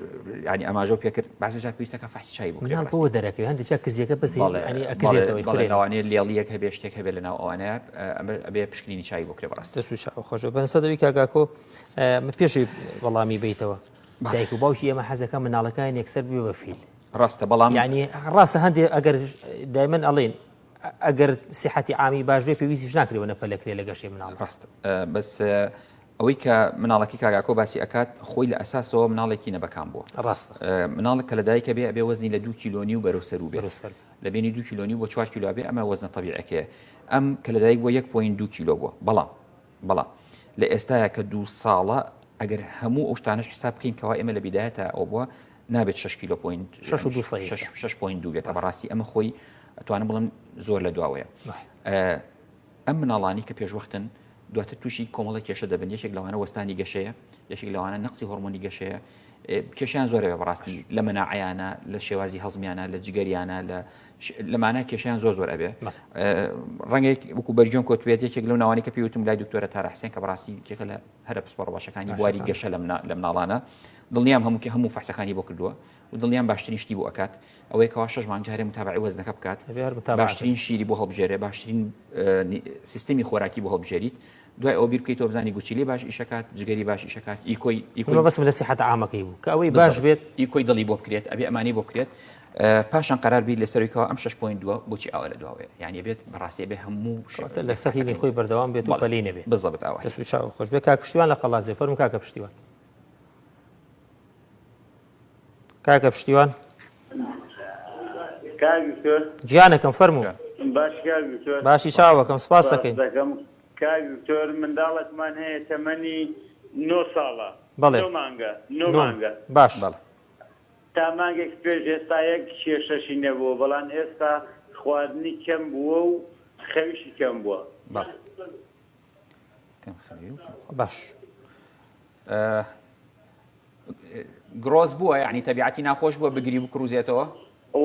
ینی ئاماژەو پێکرد بەعزێ جار پێویستەکە فەحسی چای بکرێ مناڵ بەڕاستی. بۆ دەرەکەوێ هەندێک جار کزیەکە بەس بەڵێ ینی بەڵێ ئەکزێتەوەی بەڵێ خورێنێ. لەوانەیە لێڵیەک هەبێ شتێک هەبێ لەناو ئەوانەیە ئەمە ئەبێ پشکنینی چای بکرێ بەڕاستی. دەست و چاو خۆش بێ. بەنسبەت ئەوی کاک ئاکۆ من پێشی وەڵامی بەیتەوە بەڵێ. دایک و باوکی ئێمە حەزەکە مناڵەکان یەکسەر ببێ بە فیل. ڕاستە بەڵام یعنی ڕاستە هەندێ ئەگەر دایمەن ئەڵێن ئەگەر سیحەتی عامی باش بێ پێویستیش ناکرێ وەنە پەلەکرێ لە گەشەی مناڵ. ڕاستە بەس ئەوەی کە مناڵەکەی کاک ئاکۆ باسی ئەکات خۆی لە ئەساسەوە مناڵێکی نەبەکام بووە. ڕاستە. مناڵێک کە لەدایکە بێ ئەبێ وەزنی لە دوو کیلۆ نیو بەرەو سەروو بێت. بەرەو سەر. لە بینی دوو کیلۆ نیو بۆ چوار کیلۆ بێ ئەمە وەزنە تەبیعەکەیە. ئەم کە لەدایک بووە یەک point دوو کیلۆ بووە. بەڵام بەڵام لە ئێستایا کە دوو ساڵە ئەگەر هەموو ئەو شتانەش حساب بکەین کەوا ئێمە لە بیدایەتا ئەوە بووە نابێت شەش کیلۆ point شەش و دوو سەد شەش شەش point دوو بێت. کە بەڕاستی ئەمە خۆی ئەتوانم بڵێم زۆر لە دواوەیە. ئەم مناڵانەی کە پێشوەختن دواتر تووشی کۆمەڵێک کێشە دەبن، یەکێک لەوانە وەستانی گەشەیە، یەکێک لەوانە نەقسی هۆرمۆنی گەشەیە، کێشیان زۆرە بەڕاستی لە مەناعەیانە، لە شێوازی هەزمیانە، لە جگەریانە، لە لەمانە کێشیان زۆر زۆر ئەبێ. ڕەنگێک وەکو بەرگیۆم کۆتبێت یەکێک لەو ناوانی کە پێوتم لای دکتۆرە تارا حسێن کە بەڕاستی یەکێکە لە هەرە پسپۆڕە باشەکانی بواری گەشە لە مناڵانە دڵنیام هەموو هەموو فەحسەکانی بۆ کردووە و دڵنیام باشترین شتی بۆ ئەکات ئەوەی کەوا شەش مانگ جارێ متابعەی وەزنەکە بکات باشترین شیری بۆ هەڵبژێرێ باشترین سیستمی خۆراکی بۆ هەڵبژێریت دوای ئەو بیر بکەیتەوە بزانی گورچیلەی باش ئیشەکات جگەری باش ئیشەکات ئیکۆی ئیکۆی مەبەستم لە سیحەت عامەکەی بوو کە ئەوەی باش بێت ئیکۆی دڵی بۆ بکرێت ئەبێ ئەمانی بۆ بکرێت پاشان قرار بیت لەسەروی کەوا ئەم 6 point دووە بۆچی ئاوا لە دواوەیە یعنی بێت بەڕاستی بێ هەموو لەسەر هینی خۆی بەردەوام بێت و پەلی نەبێت بالضبط ئاوا دەست و چاو خۆش بێ کاک پشتیوان لە قەڵادزێ فەرموو کاکە پشتیوان کاکە پشتیوان. کاک دکتۆر. گیانەکەم فەرموو. باشی کاک دکتۆر. باشی چاوەکەم سپاست دەکەین. سپاست دەکەم کاک دکتۆر منداڵێکمان هەیە تەمەنی نۆ ساڵە. بەڵێ. نۆ مانگە نۆ مانگە. باش. بەڵێ. تا مانگێک پێش ئێستا یەک کێشەشی نەبووە بەڵام ئێستا خواردنی کەم بووە و خەویشی کەم بووە. بەڵێ. کەم خەوی و کەم خواردن. باش. گڕۆز بووە یانی تەبیعەتی ناخۆش بووە بگری بکڕوزێتەوە؟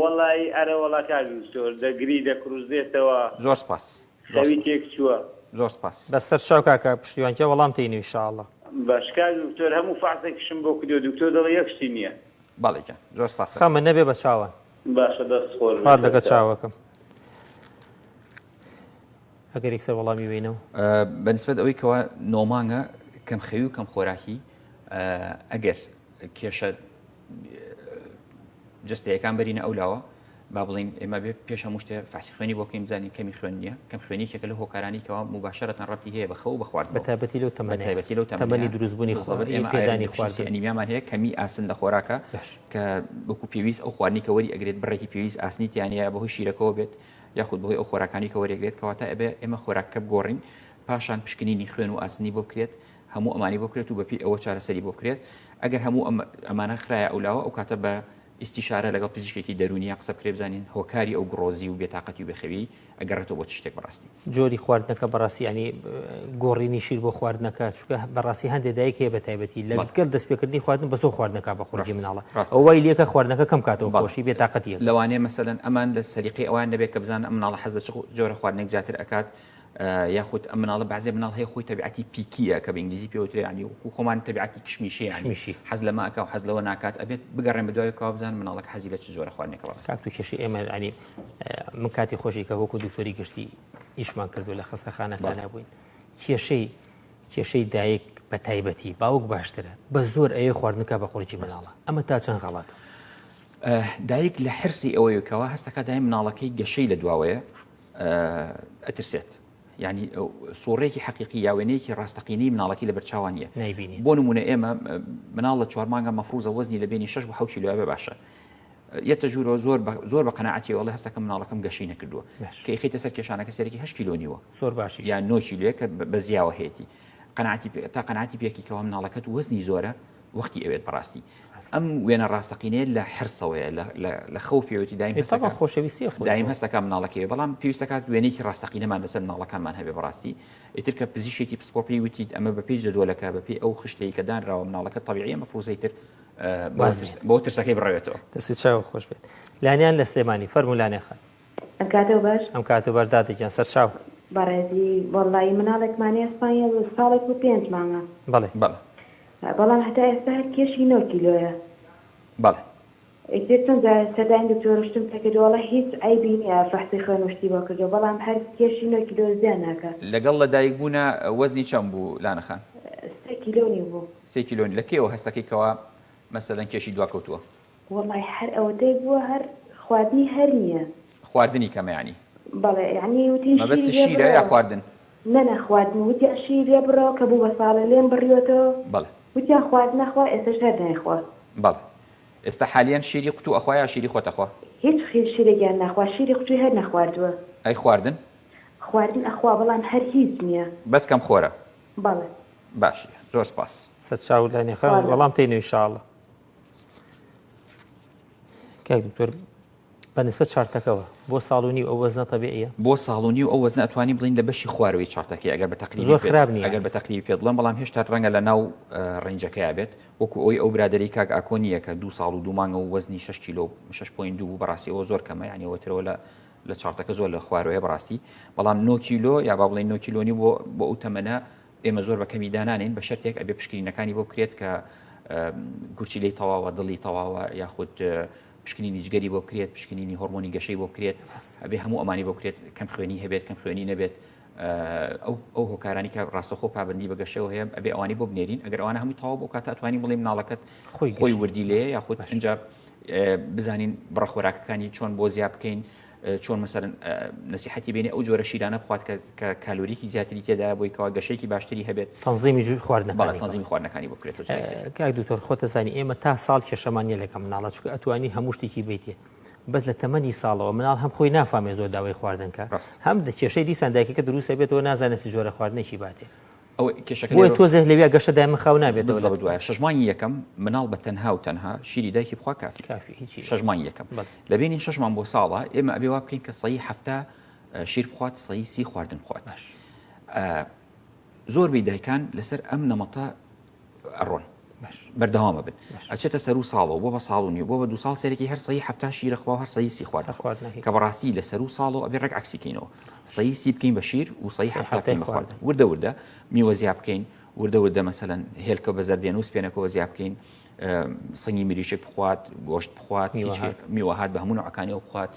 وەڵایی ئەرە وەڵا کاک دکتۆر دەگری دەکڕوزێتەوە. زۆر سپاس. خەوی تێک چووە. زۆر سپاس. بەسەر چاو کاکە پشتیوان گیان وەڵام تێینەوە ان شاء اللە. باش کاک دکتۆر هەموو فەحسێکیشم بۆ کردوە دکتۆر دەڵێ یەک شتی نیە. بەڵێ گیان زۆر سپاست دەکەم. خەمت نەبێ بە چاوان. باشە دەست خۆش بێ خوات لەگەڵ سەرچاو. چاوەکەم. ئەگەر یەکسەر وەڵامی بەینەوە. بە نسبەت ئەوەی کەوا نۆ مانگە کەم خەوی و کەم خۆراکی ئەگەر کێشە جستەیەکان بەرینە ئەو لاوە با بڵین ئێمە بێ پێش هەموو شتێ فەحسی خوێنی بۆ بکەین بزانین کەمی خوێن نییە کەم خوێنی یەکێکە لە هۆکارانی کەوا مباشرەتەن ڕەبتی هەیە بە خەو و بە خواردنەوە بە تایبەتی لەو تەمەنەیە تایبەتی لەو تەمەنی تەمەنەیە دروستبوونی بالضبط خوا- ئێمە پێدانی ئایرن خواردن deficiency ئەنیمیامان هەیە کەمی ئاسن لە خۆراکە باش. کە وەکو پێویست ئەو خواردنی کە وەری ئەگرێت بڕێکی پێویست ئاسنی تیا نییە بەهۆی شیرەکەوە بێت یاخود بەهۆی ئەو خۆراکانی کە وەریەگرێت کەواتە ئەبێ ئێمە خۆراکەکە بگۆڕین پاشان پشکنینی خوێن و ئاسنی بۆ بکرێت هەموو ئەمانی بۆ بکرێت و بەپێی ئەوە چارەسەری بۆ بکرێت ئەگەر هەموو ئەمانە خرایە ئەولاوە ئەو کاتە بە ئیستیشارە لەگەڵ پزیشکێکی دەروونیا قسە بکرێت بزانین هۆکاری ئەو گڕۆزی و بێتاقەتی و بێخەوی ئەگەڕێتەوە بۆ چ شتێک بەڕاستی. جۆری خواردنەکە بەڕاستی یانی گۆڕینی شیر بۆ خواردنەکە چونکە بەڕاستی هەندێک دایک هەیە بە تایبەتی لەگەل دەستپێکردنی خواردن بە زۆر خواردنەکە بە خورجی مناڵە ئەو وای لێکە خواردنەکە کەم کاتەوە خۆشی بێتاقەتی لەوانەیە مەسەلەن ئەمان لە سەلیقەی ئەوان نەبێت کە بزانن ئەم مناڵە حەز لە چ جۆرە خواردنێک زیاتر ئەکات یاخود ئەم مناڵە بەعزێ مناڵ هەیە خۆی تەبیعەتی picky یە کە بە ئینگلیزی پێ وترێ یانی وەکو خۆمان تەبیعەتی کشمیشی یانی کشمیشی. حەز لەمە ئەکا و حەز لەوە ناکات ئەبێت بگەڕێن بە دوای کەوا بزانن مناڵەکە حەزی لە چ جۆرە خواردنێکە بەڕاستی. کاک تو کێشەی ئێمە یانی من کاتی خۆشی کە وەکو دکتۆری گشتی ئیشمان کردو لە خەستەخانەکانا بووین کێشەی کێشەی دایک بە تایبەتی باوک باشترە بە زۆر ئەیە خواردنکە بە قورجی مناڵە ئەمە تا چەند غەڵەتە؟ دایک لە حرسی ئەوەیە کەوا هەستەکە دایم مناڵەکەی گەشەی لە دواوەیە ئەترسێت یعنی سوڕێکی حەقیقی یا وێنەیەکی ڕاستەقینەی مناڵەکەی لە بەرچاوان نییە نایبینێ بۆ نمونە ئێمە مناڵ لە چوار مانگە مەفروزە وەزنی لە بینی 6 بۆ 7 کیلۆ بێ باشە یەتە ژوورەوە زۆر زۆر بە قەناعەتی ئەوڵێ هەستەکە مناڵەکەم گەشەی نەکردووە کە یخیتە سەر کێشانەکە سەرێکی 8 کیلۆ نیوە زۆر باشی یان 9 کیلۆیە کە بە زیاوە هەیەتی قەناعەتی تا قەناعەتی پێکی کەوا مناڵەکەت وەزنی زۆرە وەختی ئەوێت بەڕاستی ئەم وێنە ڕاستەقینەیە لە حرسەوەیە لە خەوفیەوەتی دایم هەستەکە خۆشەویستی خۆ دایم هەستەکە مناڵەکەی بەڵام پێویستەکات وێنێکی ڕاستەقینەمان لەسەر مناڵەکانمان هەبێ بەڕاستی ئیتر کە پزیشکێکی پسپۆڕ پێی وتیت ئەمە بەپێی جەدوەلەکە بەپێی ئەو خشتەی کە دانراوە مناڵەکە تەبیعیە مەفروزەی تر بۆ ترسەکەی بڕەوێتەوە. دەست چاو خۆش بێت. لانیان لە سلێمانی فەرموو لانێ خان. ئەم کاتەو باش. ئەم کاتەو باش دادە گیان سەرچاو. بەڕێزی وەڵایی مناڵێکمان هەیە سپانیا ساڵێک و پێنج مانگە. بەڵێ. بەڵێ. بەڵام هەتا ئێستا هەر کێشی نۆ کیلۆیە. بەڵێ. ئیتر چەند جار سەردانی دکتۆر و شتم پێکردوە وەڵا هیچ عەیبی نیە فەحسی خوێن و شتی بۆ کردوە بەڵام هەر کێشی نۆ کیلۆ زیاد ناکا. لەگەڵ لە دایک بوونا وەزنی چەند بوو لانە خان؟ سێ کیلۆ و نیو بوو. سێ کیلۆ لە کەیەوە هەستەکەی کەوا مەسەلەن کێشی دواکەوتووە؟ وەڵای هەر ئەوەتەی بووە هەر خواردنی هەر نیە. خواردنی کەمە یانی؟ بەڵێ یانی وتی مەبەستت شیری لێ شیرە یا بڕەوە. خواردن؟ نا نا خواردن وتیان شیری لێ بڕەوە کە بوو بە ساڵێ لێم بڕیوەتەوە بەڵێ. وتیان خواردن ئەخوا ئێستەش هەر نایخوا. بەڵێ ئێستا حالیەن شیری قوتوو ئەخوا یا شیری خۆت ئەخوا؟ هیچ شیرێکیان ناخوا شیری قوتووی هەر نەخواردووە. ئەی خواردن؟ خواردن ئەخوا بەڵام هەر هیچ نیە. بەس کەم خۆرە؟ بەڵێ. باشە زۆر سپاس. سەرچاو لانێ خان وەڵام تێینەوە ان شاء اللە. کاک دکتۆر بە نسبەت چارتەکەوە بۆ ساڵ و نیو ئەو وەزنە تەبیعیە؟ بۆ ساڵ و نیو ئەو وەزنە ئەتوانین بڵێین لە بەشی خوارەوەی چارتەکەی ئەگەر بە تەقریبی زۆر خراپ نییە ئەگەر بە تەقریبی پێت بڵێم بەڵام هێشتا ڕەنگە لە ناو range ەکەیا بێت وەکو ئەوی ئەو برادەری کاک ئاکۆ نییە کە دوو ساڵ و دوو مانگە و وەزنی 6 کیلۆ 6.2 بوو بەڕاستی ئەوە زۆر کەمە یعنی ئەوە ترەوە لە لە chart ەکە زۆر لە خوارەوەیە بەڕاستی بەڵام 9 کیلۆ یا با بڵێین 9 کیلۆ نیو بۆ بۆ ئەو تەمەنە ئێمە زۆر بە کەمی دانانێین بە شەرتێک ئەبێ پشکنینەکانی بۆ بکرێت کە گورچیلەی تەواوە دڵی تەواوە یاخود پشکنینی جگەری بۆ بکرێت پشکنینی هۆرمۆنی گەشەی بۆ بکرێت ئەبێ هەموو ئەمانی بۆ بکرێت کەم خوێنی هەبێت کەم خوێنی نەبێت ئەو ئەو هۆکارانی کە ڕاستەخۆ پابندی بە گەشەوە هەیە ئەبێ ئەوانی بۆ بنێرین ئەگەر ئەوانە هەمووی تەواو بۆ کاتە ئەتوانین بڵێ مناڵەکەت خۆی خۆی وردی لێ یاخود اینجا بزانین بڕە خۆراکەکانی چۆن بۆ زیاد بکەین چۆن مەسەلەن نەسیحەتی بێنێ ئەو جۆرە شیرانە بخوات کە کە کالۆریکی زیاتری تێدایە بۆی کەوا گەشەیەکی باشتری هەبێت. تەنزیمی جووی خواردنەکانی بەڵێ تەنزیمی خواردنەکانی بۆ بکرێتەوە چاکترە. کاک دکتۆر خۆت ئەزانی ئێمە تا ساڵ کێشەمان نیە لەگەڵ مناڵا چونکە ئەتوانی هەموو شتێکی بیتێ بەس لە تەمەنی ساڵەوە مناڵ هەم خۆی نافامێ زۆر داوای خواردن کە ڕاستە. هەم کێشەی دیسان دایکەکە دروست ئەبێتەوە نازانێت چ جۆرە خواردنێکی باتێ. ئەوە کێشەکە بۆیە تۆزێک لەویا گەشە دایمە خاو نابێتەوە. بالضبط وایە شەش مانگی یەکەم مناڵ بە تەنها و تەنها شیری دایکی بخوا کافی کافی هیچی شەش مانگی یەکەم لە بینی شەش مانگ بۆ ساڵە ئێمە ئەبێ وا بکەین کە سەی هەفتا شیر بخوات سەی سی خواردن بخوات باش زۆربەی دایکان لەسەر ئەم نەمەتە ئەڕۆن بەردەوامە بن ئەچێتە سەر و ساڵەوە بۆ بە ساڵ و نیو بۆ بە دو ساڵ سەرێکی هەر سەی هەفتا شیرە خوا هەر سەی سی خوارد کە بەڕاستی لە سەر و ساڵەوە ئەبێ ڕێک عکسیکەینەوە سەی سی بکەین بە شیر و سەی هەفتا بکەین بە خواردن وردە وردە میوە زیا بکەین وردە وردە مەسەلەن هێلکە بە زەردێن و سپێنەکەەوە زیا بکەین سنگی مریشک بخوات گۆشت بخوات میوەهات بە هەموو نوعەکانیەوە بخوات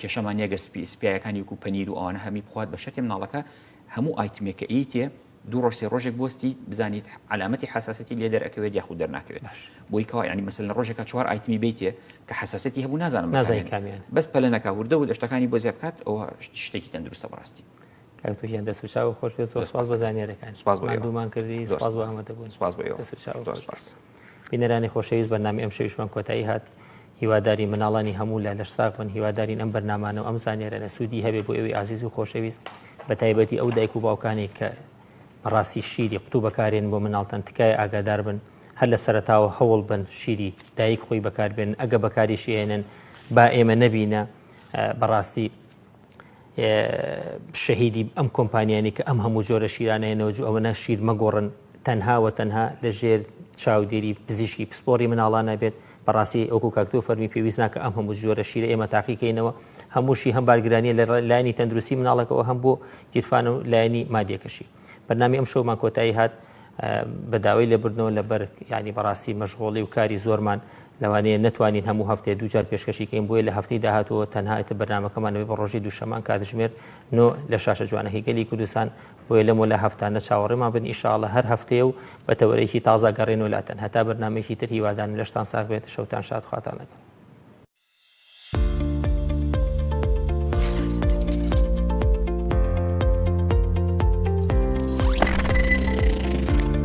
کێشەمان نییە گەر سپی سپیایەکانی وکو پەنیر و ئەوانە هەمی بخوات بە شەرتێ مناڵەکە هەموو item ێکە ئیتێ دوو ڕۆژ سێ ڕۆژێک بوەستی بزانیت عەلامەتی حەساسەتی لێ دەرئەکەوێت یاخود دەرناکەوێت باش بۆی کەوا یعنی مەسەلەن لە ڕۆژێکا چوار item ی بیتێ کە حەساسەتی هەبوو نازانم نازانی بەکامیان کامیان بەس پەلە نەکا وردە ورد شتەکانی بۆ زیاد بکات ئەوە شتێکی تەندروستە بەڕاستی. کاک توژیان دەست و چاوت خۆش بێت زۆر زۆر سوپاس سوپاس بۆ زانیارەکان سوپاس بۆ ئێوە ماندوومان کردی زۆر سوپاس بۆ سوپاس ئامادەبوون سوپاس بۆ ئێوە دەست و چاوت زۆر خۆش سوپاس. بێت بینەرانی خۆشەویست بەرنامەی ئەمشەویشمان کۆتایی هات هیوادارین مناڵانی هەموو لا لەش ساغ بن هیوادارین ئەم بەرنامانە و ئەم زانیارانە سوودی هەبێ بۆ ئێوەی ئازیز و خۆشەویست بە تایبەتی ئەو دایک و باوکانەی کە بەڕاستی شیری قوتو بەکارێن بۆ مناڵتان تکایە ئاگادار بن هەر لە سەرەتاوە هەوڵ بن شیری دایک خۆی بەکاربێن ئەگە بەکاریشی هێنن با ئێمە نەبینە بەڕاستی شەهیدی ئەم کۆمپانیانی کە ئەم هەموو جۆرە شیرانە هێنەوە جو ئەوەنە شیر مەگۆڕن تەنها و تەنها لە ژێر چاودێری پزیشکی پسپۆری مناڵانە بێت بەڕاستی وەکو کاک تۆ فەرمی پێویست ناکە ئەم هەموو جۆرە شیرە ئێمە تاقیکەینەوە هەمووشی هەم بارگرانیە لە لایەنی تەندروستی مناڵەکەەوە هەم بۆ گیرفان و لایەنی مادیەکەشی بەرنامی ئەم شەومان کۆتایی هات بە داوای لێبوردنەوە لەبەر یانی بەڕاستی مەشغوڵی و کاری زۆرمان لەوانەیە نەتوانین هەموو هەفتەیە دووجار پێشکەشی کەین بۆیە لە هەفتەی داهاتووە تەنها ئیتر بەرنامەکەمان ئەبێ بە ڕۆژی دووشەمان کاتژمێر نۆ لە شاشە جوانەکەی گەلی کوردستان بۆیە لەمەولا هەفتانە چاوەڕێمان بن ئیشاڵە هەر هەفتەیە و بە تەوەرێکی تازە گەڕێنەوە لاتان هەتا بەرنامەیەکی تر هیوادارم لەشتان ساغ بێت شەوتان شاد خواتان لەگەڵ.